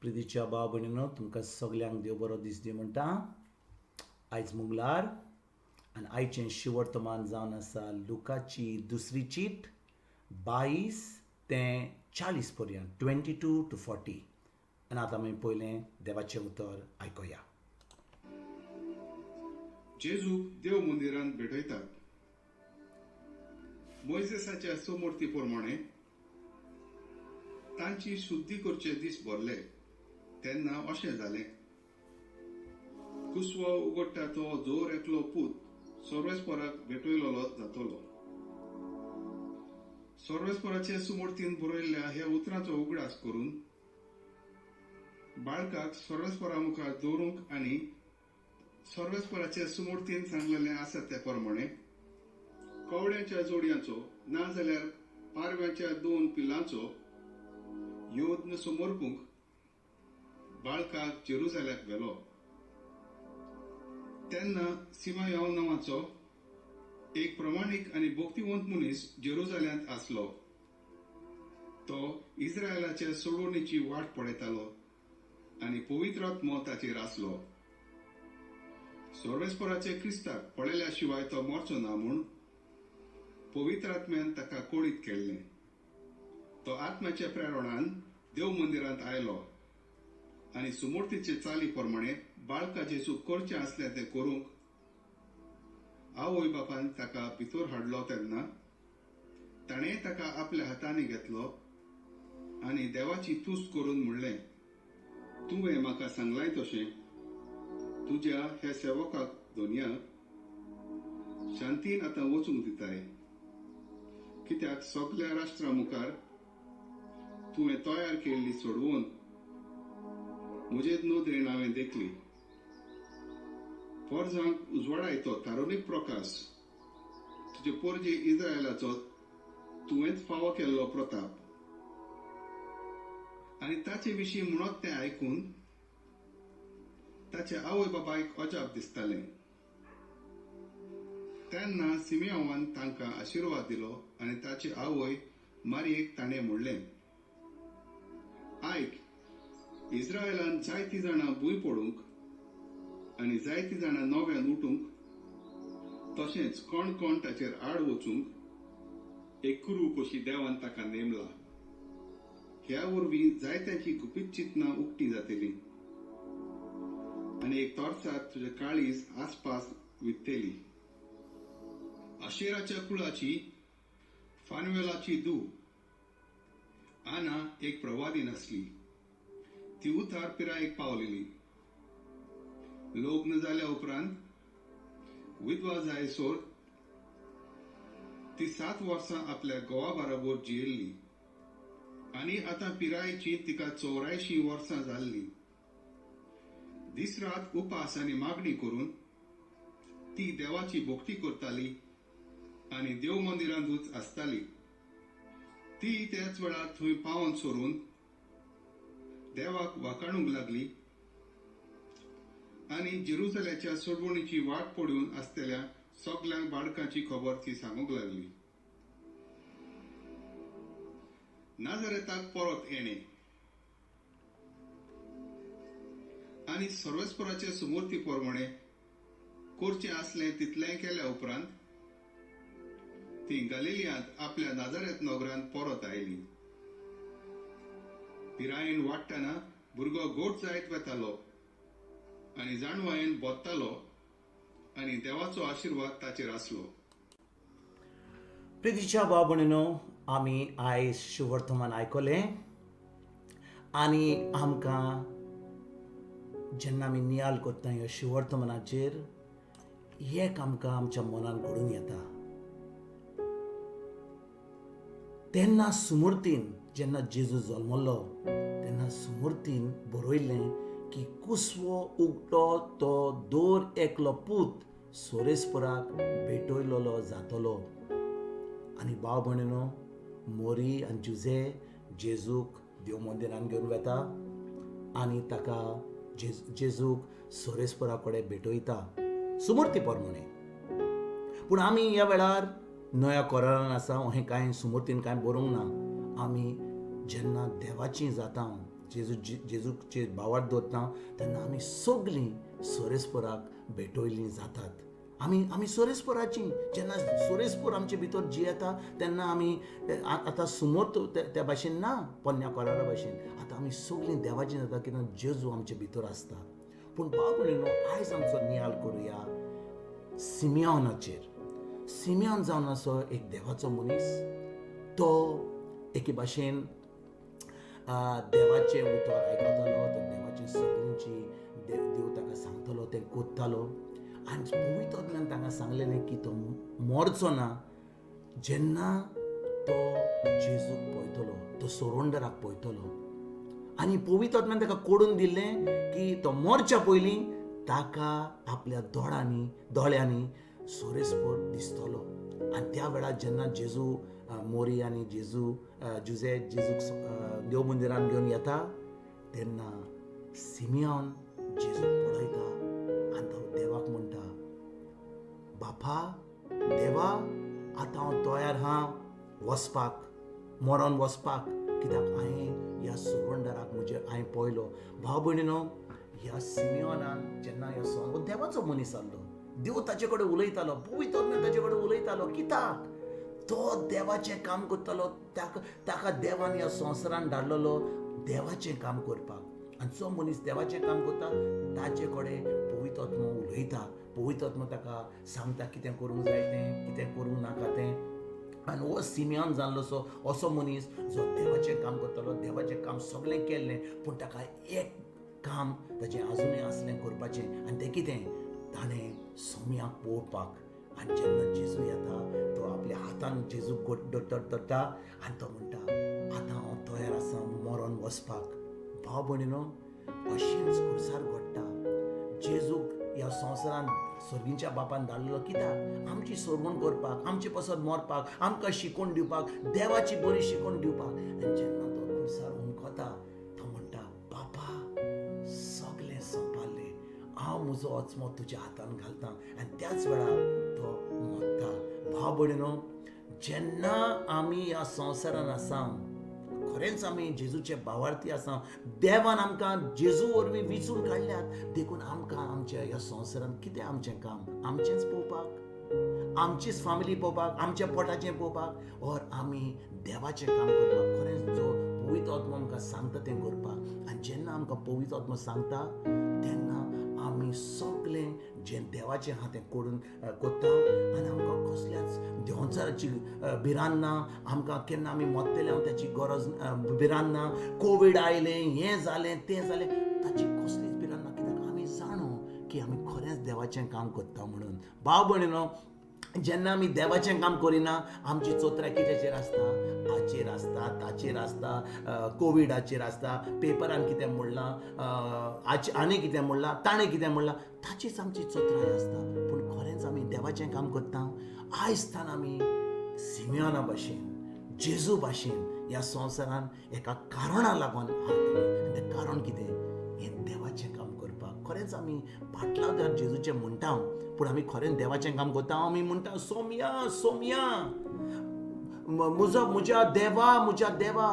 प्रितीच्या भाव भयणीनो, तुमकां सगल्यांक देव बरो दीस दी म्हणटा. आयज मंगळार आनी आयचें शिवर्तमान जावन आसा लुकाची दुसरी चीट 22 ते 40 पर्यंत, 22 टू 40. आनी आतां आमी पयलें देवाचें उतर आयकुया. जेजूक देव मंदिरांत भेटयतात. मोयजेसाच्या समूर्ती प्रमाणे तांची शुद्धी करचे दीस भरले तेन्ना अशें जालें, कुसवो उगडटा तो जोर एकलो पूत सर्वेस्पराक भेटयलेलो जातलो. सर्वेस्पराचे सुमूर्तीन बरयल्ल्या ह्या उतरांचो उगडास करून बाळकाक सर्वेस्परा मुखार दवरूंक आनी सर्वेस्पराचे सुमूर्तीन सांगलेलें आसा त्या प्रमाणे कवड्याच्या जोडयांचो ना जाल्यार पारव्याच्या 2 पिलांचो यज्ञ समर्पूंक बाळकाक जेरुजाल्याक व्हेलो. तेन्ना सिमायाव नांवाचो एक प्रमाणीक आनी भक्तिवंत मनीस जेरुजाल्यांत आसलो. तो इस्रायलाच्या सोडवणीची वाट पळयतालो आनी पवित्र आत्मो ताचेर आसलो. सर्वेस्पराचे क्रिस्ताक पळयल्या शिवाय तो मरचो ना म्हूण पवित्र आत्म्यान ताका कोळीत केल्लें. तो आत्म्याच्या प्रेरणान देव मंदिरांत आयलो आनी सुमूर्तीचे चाली प्रमाणे बाळका जेजू करचें आसलें तें करूंक आवय बापान ताका भितर हाडलो. तेन्ना ताणें ताका आपल्या हातांनी घेतलो आनी देवाची तुस्त करून म्हणलें, तुवें म्हाका सांगलाय तशें तुज्या ह्या सेवकाक धोनया शांतीन आतां वचूंक दिताय, कित्याक सगल्या राष्ट्रा मुखार तुवें तयार केल्ली सोडवून म्हजे नदरेन हांवें देखली. पोरजांक उजवाडायतो तारुणीक प्रकाश, तुजे पोरजे इस्रायलाचो तुवेंच फावो केल्लो प्रताप. आनी ताचे विशीं म्हणत तें आयकून ताचे आवय बापायक अजाप दिसतालें. तेन्ना सिमियांवान तांकां आशिर्वाद दिलो आनी ताची आवय मारयेक ताणें म्हणलें, आयक, इस्रायलान जायतीं जाणां भूंय पडूंक आनी जायतीं जाणां नव्यान उठूंक, तशेंच कोण कोण ताचेर आड वचूंक एक कुरू कशी देवान ताका नेमला. ह्या वरवीं जायत्यांची गुपीत चिंतनां उक्ती जातली आनी एक तोर्सात तुजे काळीज आसपास वित्तली. आशेराच्या कुळाची फानवेलाची धूव आना एक प्रवादीन आसली. ती उतार पिरायेक पावलेली. लग्न जाल्या उपरांत विधवा जायसर ती 7 वर्सां आपल्या घोवा बरोबर जियेल्ली आनी आतां पिरायेची तिका 84 वर्सां जाल्ली. दीस रात उपास आनी मागणी करून ती देवाची भक्ती करताली आनी देव मंदिरांतूच आसताली. ती त्याच वेळार थंय पावन सरून देवाक वाकाणूंक लागली आनी जेरुजाल्याच्या सोडवणीची वाट पडून आसतल्या सगल्यांक बाळकांची खबर ती सांगूंक लागली. नाझारेताक परत येणे आनी सर्वेस्पराचे सुमूर्ती प्रमाणे करचें आसलें तितलें केल्या उपरांत ती गालिलियांत आपल्या नाझारेत नगरांत परत आयली. पिरायेन वाडटना भुरगो गोट जायत वतालो आनी जाणवायेन बोत्तालो आनी देवाचो आशिर्वाद ताचेर आसलो. प्रितीच्या भाव भयणीनो, आमी आयज शुवर्तमान आयकलें आनी आमकां जेन्ना आमी नियाल करता ह्या शुवर्तमानाचेर एक आमकां आमच्या मनान घडून येता. तेन्ना सुमूर्तीन जेन्ना जेजू जल्मलो तेन्ना सुमूर्तीन बरयल्लें की कुसवो उगटो तो दर एकलो पूत सोरेस्पराक भेटयलेलो जातलो. आनी भाव भयणीनो, मोरी आनी जुजे जेजूक देव मंदिरान घेवन वता आनी ताका जेजूक सोरेस्परा कडेन भेटयता सुमूर्ती प्रमाणे. पूण आमी ह्या वेळार नव्या करारान आसा, हें कांय सुमूर्तीन कांय बरोवंक ना. आमी जेन्ना देवाची जाता, जेजूचे भावार्थ दवरता तेन्ना आमी सगळीं सोरेस्पोराक भेटयल्लीं जातात. आमी आमी सोरेस्पोराची जेन्ना सोरेस्पोर आमचे भितर जियेता तेन्ना आमी आतां सुमोर त्या भाशेन ना, पोन्न्या कोरारा भाशेन आतां आमी सगळीं देवाची जाता कित्याक जेजू आमचे भितर आसता. पूण भाव भयणीनो, आयज आमचो नियाळ करुया सिमियोनाचेर. सिमियोन जावन असो एक देवाचो मनीस, तो एके भाशेन देवाचें उतर आयकतालो, तो देवाचे सगळ्यांची देव ताका सांगतालो तें कोत्तालो. आनी पवित्र तांकां सांगलेलें की तो मरचो ना जेन्ना तो जेजूक पळयतलो, तो सोरोंडराक पळयतलो. आनी पवित्र आत्म्यान ताका कोडून दिल्लें की तो मरच्या पयलीं ताका आपल्या दोळ्यांनी सोरेस्पोर दिसतलो. आनी त्या वेळार जेन्ना जेजू मोरी आनी जेजू जुजे जेजूक देव मंदिरान घेवन येता तेन्ना सिमियोन जेजूक पळयता आनी तो देवाक म्हणटा, बापा देवा, आतां हांव तयार हा वचपाक, मरोन वचपाक, कित्याक हांवें ह्या सोरोंडराक म्हजे हांवें पळयलो. भाव भयणीनो, ह्या सिमियोनान जेन्ना ह्या देवाचो मनीस आसलो, देव ताचे कडेन उलयतालो, पवित्र आत्मा ताचे कडेन उलयतालो, कित्याक तो देवाचें काम करतालो. ताका देवान ह्या संवसारान धाडलेलो देवाचें काम करपाक. आनी जो मनीस देवाचें काम करता ताचे कडेन पवित्र आत्मा उलयता, पवित्र आत्मा ताका सांगता कितें करूंक जाय तें, कितें करूंक नाका तें. आनी हो सिमियोन जाल्लो असो मनीस जो देवाचें काम करतालो, देवाचें काम सगळें केल्लें, पूण ताका एक काम ताचें आजुनूय आसलें करपाचें, आनी तें कितें, ताणें सोम्याक पळोवपाक. आनी जेन्ना जेजू येता तो आपल्या हातान जेजूक धरता आनी तो म्हणटा, आतां हांव तयार आसा मरोन वचपाक. भाव भयणीनो, अशेंच खुर्सार घडटा. जेजूक ह्या संवसारान सर्गीच्या बापान धाडलेलो कित्याक, आमची सोरवण करपाक, आमचे पसत मरपाक, आमकां शिकोवन दिवपाक, देवाची बरी शिकोवन दिवपाक. आनी जेन्ना तो खुर्सार हुमकता तो म्हणटा, बापा सगळें सोंपलें, हांव म्हजो आत्मो तुज्या हातान घालता. आनी त्याच वेळार तो मरता. भाव भयणीनो, जेन्ना आमी ह्या संवसारान आसा, खरेंच आमी जेजूचे भावार्थी आसा, देवान आमकां जेजू वरवीं विचून काडल्यात, देखून आमकां आमच्या ह्या संवसारान कितें आमचें काम, आमचेंच पळोवपाक, आमचीच फामिली पळोवपाक, आमच्या पोटाचें पळोवपाक, ओर आमी देवाचें काम करपाक, खरेंच जो पवित्र आत्मो आमकां सांगता तें करपाक. आनी जेन्ना आमकां पवित्र आत्मो सांगता तेन्ना आमी सगळें जें देवाचें आहा तें करून करता. आनी आमकां कसल्याच देंवचाराची भिरांत ना, आमकां केन्ना आमी मरतले ताची गरज भिरांत ना, कोवीड आयलें, हें जालें, तें जालें, ताची कसलीच भिरांत ना, कित्याक आमी जाणो की आमी खरेंच देवाचें काम करता म्हणून. भाव भयणीनो, जेन्ना आमी देवाचें काम करिना, आमची चोत्राय कित्याचेर आसता, हाचेर आसता, ताचेर आसता, कोविडाचेर आसता, पेपरान कितें म्हणलां, आनी कितें म्हणलां, ताणें कितें म्हणलां, ताचीच आमची चोत्राय आसता. पूण खरेंच आमी देवाचें काम करता. आयज तान आमी सिमियोना भाशेन, जेजू भाशेन ह्या संवसारान एका कारणा लागून आहात. आनी तें कारण कितें, हें देवाचें काम करपाक. खरेंच आमी पाटलादार जेजूचें म्हणटा, पूण आमी खरेंच देवाचें काम करता. आमी म्हणटा, सोम्या सोम्या, म्हजो म्हज्या देवा, म्हज्या देवा,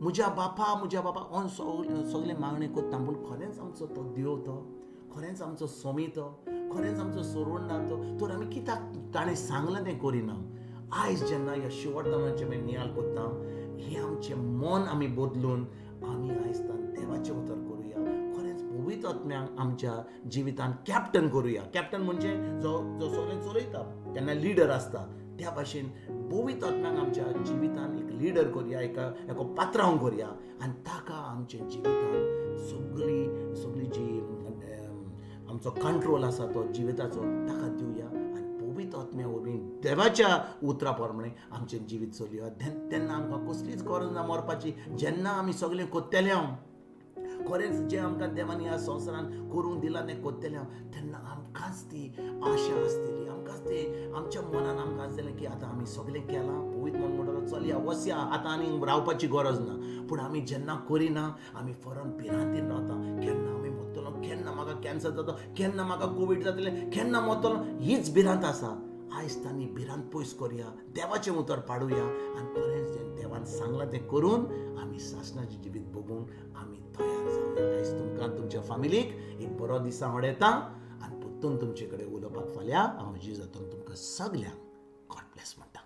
म्हज्या बापा, म्हज्या बापा, ऑन सगळें मागणें करता. पूण खरेंच आमचो तो देव, तो खरेंच आमचो सोमी, तो खरेंच आमचो सोरवण तो, तर आमी कित्याक ताणें सांगलां तें करिना. आयज जेन्ना ह्या शिवडतामाचें आमी नियाळ करता, हें आमचें मन आमी बदलून आमी आयज देवाचें उतर करुया, खरेंच पवित्र आत्म्याक आमच्या जिवितान कॅप्टन करुया. कॅप्टन म्हणजे जो जो सगळें चलयता, तेन्ना लिडर आसता, त्या भाशेन पवित्र आत्म्याक आमच्या जिवितान एक लिडर करुया, एका पात्रांव करुया आनी ताका आमच्या जिवितान सगळी सगळी जी आमचो कंट्रोल आसा तो जिविताचो ताका दिवया आनी पवित्र आत्म्या वरवीं देवाच्या उतरा प्रमाणे आमचें जिवीत चलया. तेन्ना आमकां कसलीच गरज ना मरपाची. जेन्ना आमी सगळें करतले हांव खरेंच जें आमकां देवान ह्या संवसारान करूंक दिलां तें करतलें हांव, तेन्ना आमकांच ती आशा आसतली, आमकांच ते आमच्या मनान आमकां आसतलें की आतां आमी सगळें केलां, पवित्र मन म्हणटलो चलया वसया, आतां आनी रावपाची गरज ना. पूण आमी जेन्ना करिना आमी फरन भिरांतीन रावता, केन्ना आमी मरतलो, केन्ना म्हाका कॅन्सर जाता, केन्ना म्हाका कोवीड जातलें, केन्ना मरतलो, हीच भिरांत आसा. आयज तांणी भिरांत पयस करुया, देवाचें उतर पाडुया आनी खरेंच जें देवाचें देवान सांगलां तें करून आमी सासणाचें जिवीत भोगूंक आमी तयार जावया. आयज तुमकां तुमच्या फामिलीक एक बरो दिसा वडयता आनी परतून तुमचे कडेन उलोवपाक फाल्यां हांव जेजांतून तुमकां सगल्यांक गॉड ब्लेस म्हणटा.